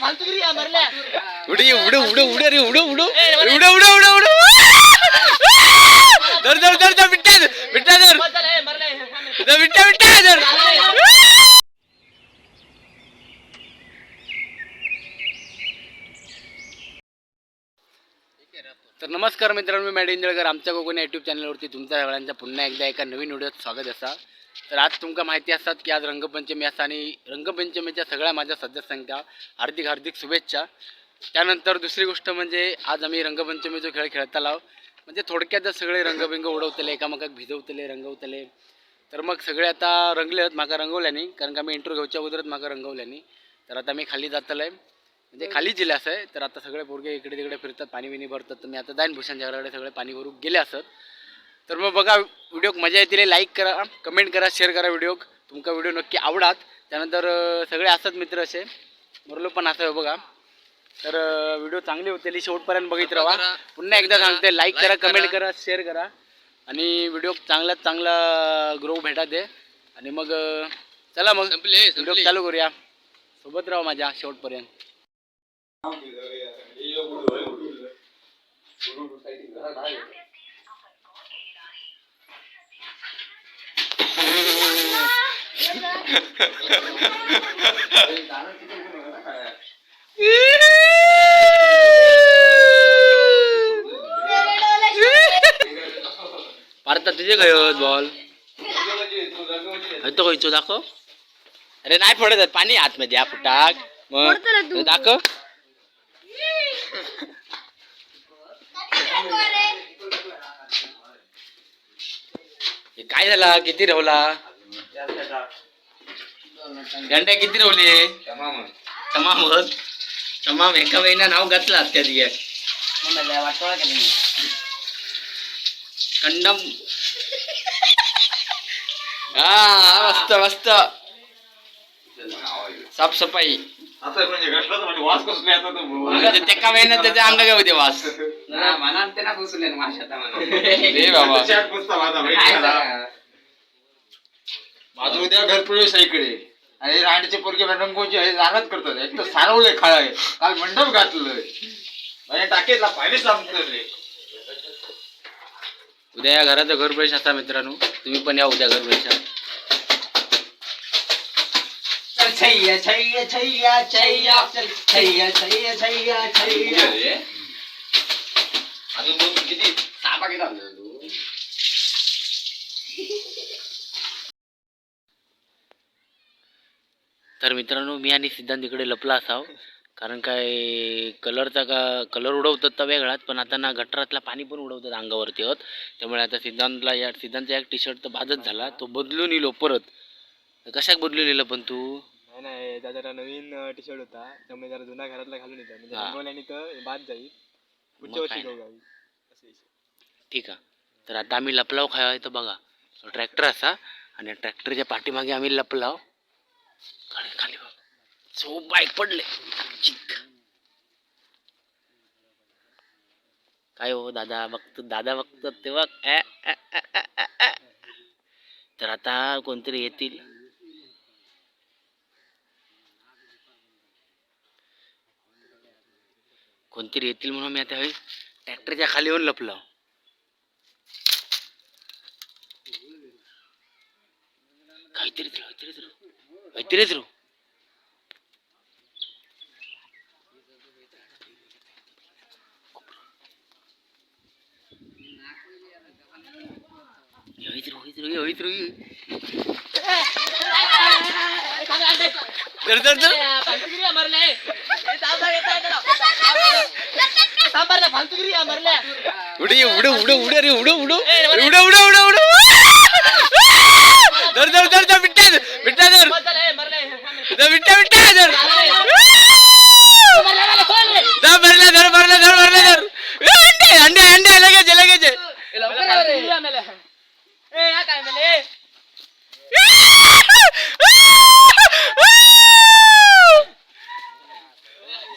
उडी उडू उडू उडू रे उडू उडू उडू उडू उडू उडू. धर धर धर धर बिट्टा बिट्टा धर. धर बिट्टा बिट्टा धर. तर नमस्कार मित्रांनो, मी मॅड इंदळकर. आमच्या कोकण यूट्यूब चॅनलवरती तुमच्या सगळ्यांचं पुन्हा एकदा एका नवीन व्हिडिओत स्वागत असा. तर आज तुमका माहिती असतात की आज रंगपंचमी असा आणि रंगपंचमीच्या सगळ्या माझ्या सदस्यांच्या हार्दिक हार्दिक शुभेच्छा. त्यानंतर दुसरी गोष्ट म्हणजे आज आम्ही रंगपंचमीचा खेळ खेळता आहोत. म्हणजे थोडक्यातच सगळे रंगबिंग उडवतले, एकामेकाक भिजवतले, रंगवतले. तर मग सगळे आता रंगले आहेत, माका रंगवल्यानी, कारण का मी इंटरव्ह्यू घेऊच्या अगोदरच माका रंगवल्यानी. तर आता मी खाली जातलं आहे, म्हणजे खाली जिल्हा असं आहे. तर आता सगळे पोरगे इकडे तिकडे फिरतात, पाणी बिणी भरतात. तर मी आता जाईन भूषणच्या घराकडे, सगळे पाणी भरू गेले असत. तर मग बघा व्हिडिओ मजा येतील. लाईक करा, कमेंट करा, शेअर करा व्हिडिओ. तुमका व्हिडिओ नक्की आवडात. त्यानंतर सगळे असतात मित्र असे मरलो पण असं बघा. तर व्हिडिओ चांगले होते, शेवटपर्यंत बघित राहा. पुन्हा एकदा सांगते, लाईक करा, कमेंट करा, शेअर करा आणि व्हिडिओ चांगल्यात चांगला ग्रो भेटा दे. आणि मग चला मग व्हिडिओ चालू करूया. सोबत राहा माझ्या शेवटपर्यंत. पार्था तुझे काय बॉल तो खयचो दाखव. अरे नाही पडत आहे, पाणी आतमध्ये हा फुटाक मग दाखव. हे काय झाला? किती रवला गंड्या? किती रवले? तमाम होत तमाम. एका महिना नाव घातला त्या दिग्याक कंडम. हा मस्त मस्त साफसफाई. आता म्हणजे घातलं म्हणजे वास कसले आता तो. म्हणजे एका महिन्यात त्याच्या अंगा काय होते वास. रे बाबा. शर्ट पुसता माझा भाई. माझं उद्या घरप्रवेश आहे इकडे आणि राणीचे पोरगे रंगोची आहे रानात करतात. एक तर सारवलंय खाळाय, काल मंडप घातलंय आणि टाकेतला पाणी संपलं. उद्या या घराचा घरप्रवेश असा मित्रांनो, तुम्ही पण या उद्या घरप्रवेशात. छैया छैया छैया छैया छैया छैया छैया छैया. अजून दोन किती सहा पाकिट आणलं तू? तर मित्रांनो, मी आणि सिद्धांत इकडे लपला असाव, कारण काय कलरचा का कलर उडवतात तर वेगळाच, पण आता ना गटारातला पाणी पण उडवतात अंगावरती होत. त्यामुळे आता सिद्धांतला या सिद्धांतचा एक टी शर्ट तर बाजच झाला, तो बदलून येलो परत. तर कशाक बदलून येलं पण तू? नाही नाही, त्याचा जरा नवीन टी शर्ट होता, त्यामुळे जरा जुना घरातला घालून येतो म्हणजे हा. रंगवल्याने तर बाद जाईल. पुढच्या मग वर्षी काय घेऊ गावी असं विषय. ठीक आहे. तर आता आम्ही लपलाव खाय. तर बघा ट्रॅक्टर असा आणि ट्रॅक्टरच्या पाठीमागे आम्ही लपलाव. खाली खाली बघ, सो बाईक पडले. चिक. काय हो दादा बघतो, दादा बघतो तेव्हा ॲ, ॲ, ॲ, ॲ, ॲ, ॲ. तर आता कोणतरी येतील. कोणतरी येतील म्हणून मी आता ट्रॅक्टरच्या खाली येऊन लपलो. काहीतरीच राहू, काहीतरीच राहू, काहीतरीच राहू. होईत राहू, होईत राहू, होईत राहू. धर धर धर. उडी उडू उडू उडू रे उडू उडू उडू उडू उडू उडू. धर धर धर धर बिट्टा बिट्टा धर. धर बिट्टा बिट्टा धर. धर भरला, धर भरला, धर भरला, धर. ए, अंडे अंडे अंडे, लगेच लगेच.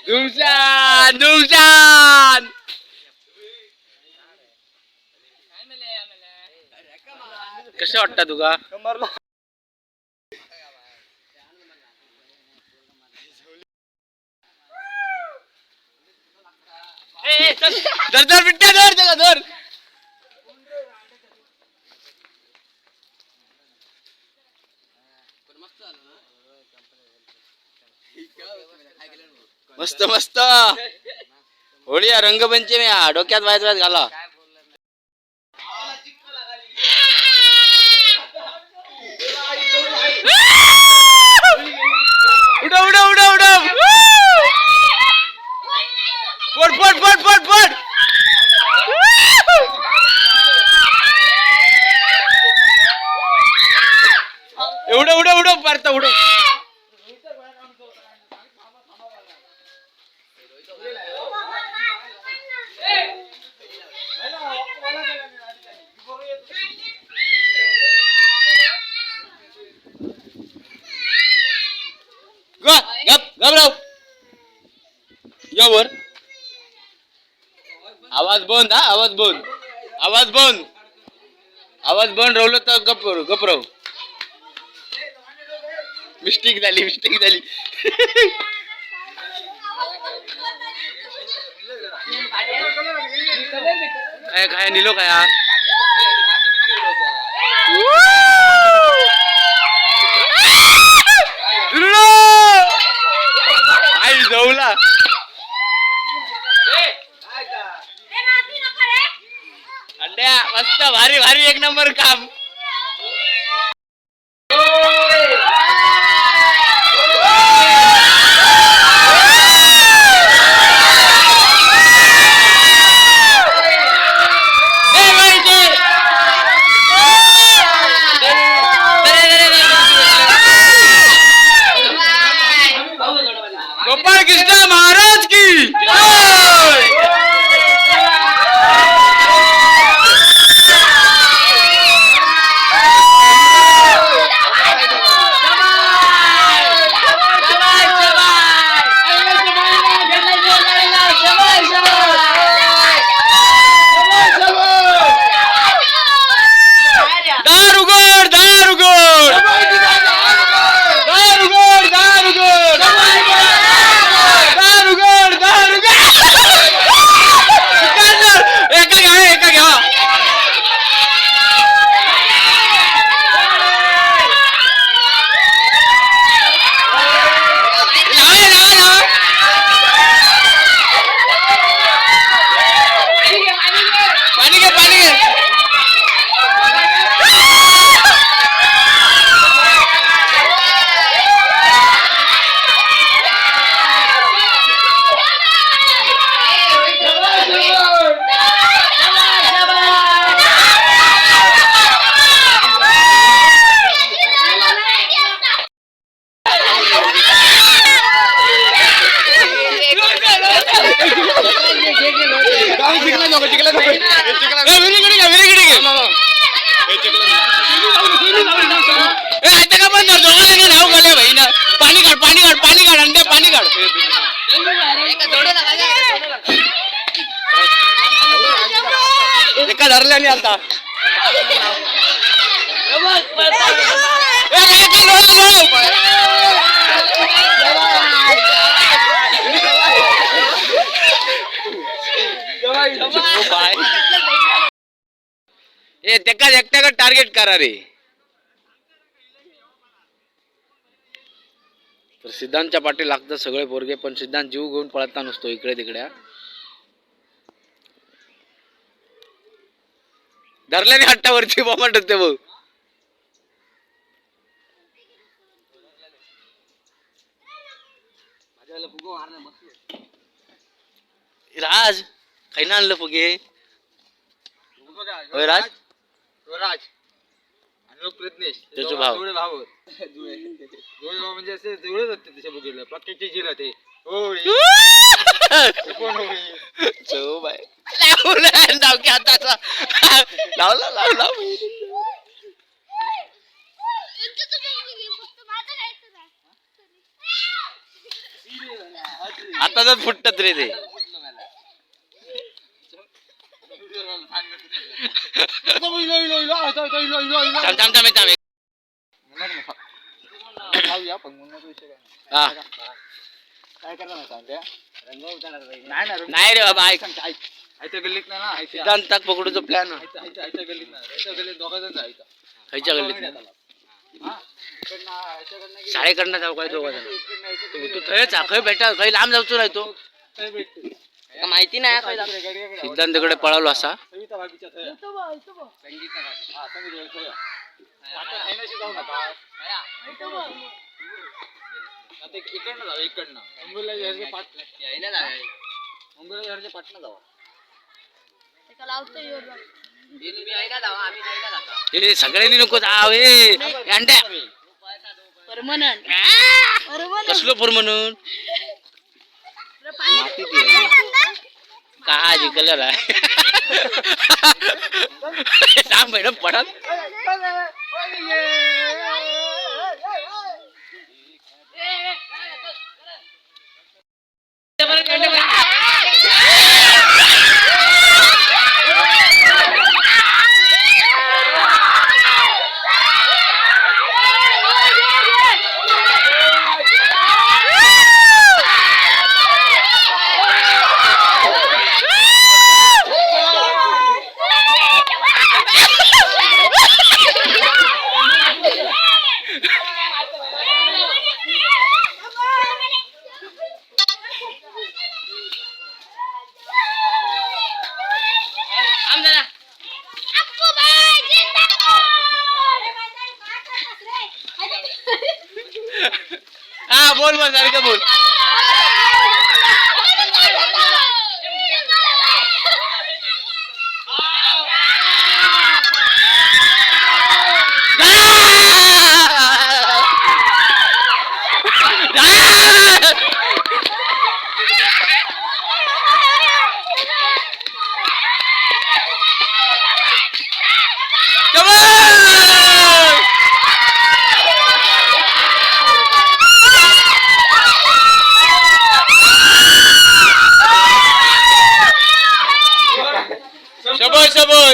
धुमशान धुमशान. कसं वाटतं तुका? धर धर बिट्ट्या धर त्याला धर. मस्त मस्त होळी हा, रंगपंचमी हा, डोक्यात वायच वायच घाला. उडव उडव उडव उडव. पड पड पड पड पड. उडव उडव उडव पारता उडव. गप गप राव या वर. आवाज बंद हा, आवाज बंद, आवाज बंद, आवाज बंद राहिलं तर गप गप राहू. मिस्टेक झाली, मिस्टेक झाली. काय काय निलो काय हा? रुडो! आई जाऊला. अंड्या मस्त भारी भारी एक नंबर काम. ए, बाई, ते. गोपाल कृष्ण महाराज की जय. दार उघड, दार उघड, दार उघड, दार उघड, दार उघड, दार उघड. एका घ्या, एका घ्या. लावा, लावा, लावा. पाणी घे, पाणी घे. ए, विहिरीकडे घे, विहिरीकडे घे. ए, आता का बंद करतो? दोघांना का नाव घालूया भाई ना. पाणी काढ, पाणी काढ, पाणी काढ, अंड्या पाणी काढ. एका धरल्या नाही आता. ए, एका लोळा, लोळा. ओ बाय. ए त्याका एकट्याकडे टार्गेट करा रे. तर सिद्धांतच्या पाठी लागतात सगळे पोरगे, पण सिद्धांत जीव घेऊन पळता नसतो इकडे तिकडे. धरल्याने हट्टावरची बॉम्ब होते बघ. राज काही ना आणलं फुगे. होय राज. राज आणि प्रज्ञेश त्याचे भाव. जुळे भाव आहेत. जुळे भाव म्हणजे असे जुळेच असते तसे बघितलं पक्क्याचे जिरा ते होळी ते कोण होळी. चो बाय लावलं डावक्या हाताचा लावला लावला. आताच फुटतात रे ते. थांब थांब थांब थांब. खाऊया पण मुन्नाचा विषय काय नाही. हा. काय करणार सांगते? नाही ना. नाही रे बाबा ऐक. सांगते, ऐक. आयत्या गल्लीत ना ना आयत्या सिद्धांताक पकडूचो प्लॅन. आयत्या आयत्या आयत्या गल्लीत ना, आयत्या गल्लीत दोघा जण जायचा. खयच्या गल्लीत? शाळेकडनं जाऊ काय दोघा जण? तू थंयच हा, खंय भेटा, खंय लांब जाऊचो नाही तो. माहिती नाही खंय जातो. सिद्धांतकडे पळालो असा. सविता भाभीच्या थंय. संगीता भाभी. हा, संगीता भाभी थंय. आता ऐनाशी जाऊ नका. आता इकडनं जाऊ, इकडनं मुंबईला घरच्या पाट, मुंबईला घरच्या पाटणं जाऊ. हे सगळ्यांनी नको जाव हे अंड्या. परमनंट. कसलो पूर म्हणून का जिंकलं आहे सांग मॅडम पडत. हा बोल बोल, सारखं बोल. Come on! शबोय शबोय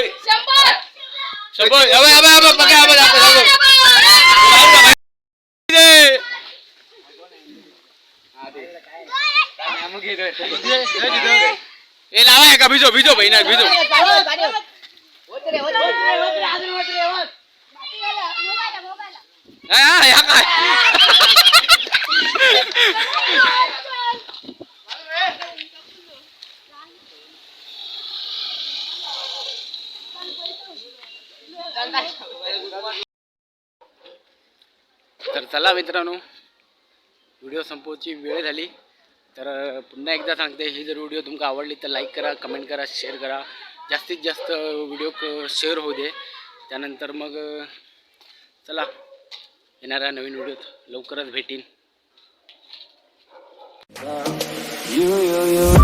शबोय, अबे अबे अबे, पकड, अबे दाखव दाखव. ए लावा का भिजो भिजो बहिणा भिजो. हा, हा, ह्या काय? तर चला मित्रांनो, व्हिडिओ संपवची वेळ झाली. तर पुन्हा एकदा सांगते, ही जर व्हिडिओ तुमका आवडली तर लाईक करा, कमेंट करा, शेअर करा. जास्तीत जास्त व्हिडिओ शेअर होऊ दे. त्यानंतर मग चला, येणाऱ्या नवीन व्हिडिओत लवकरच भेटीन. You, you, you.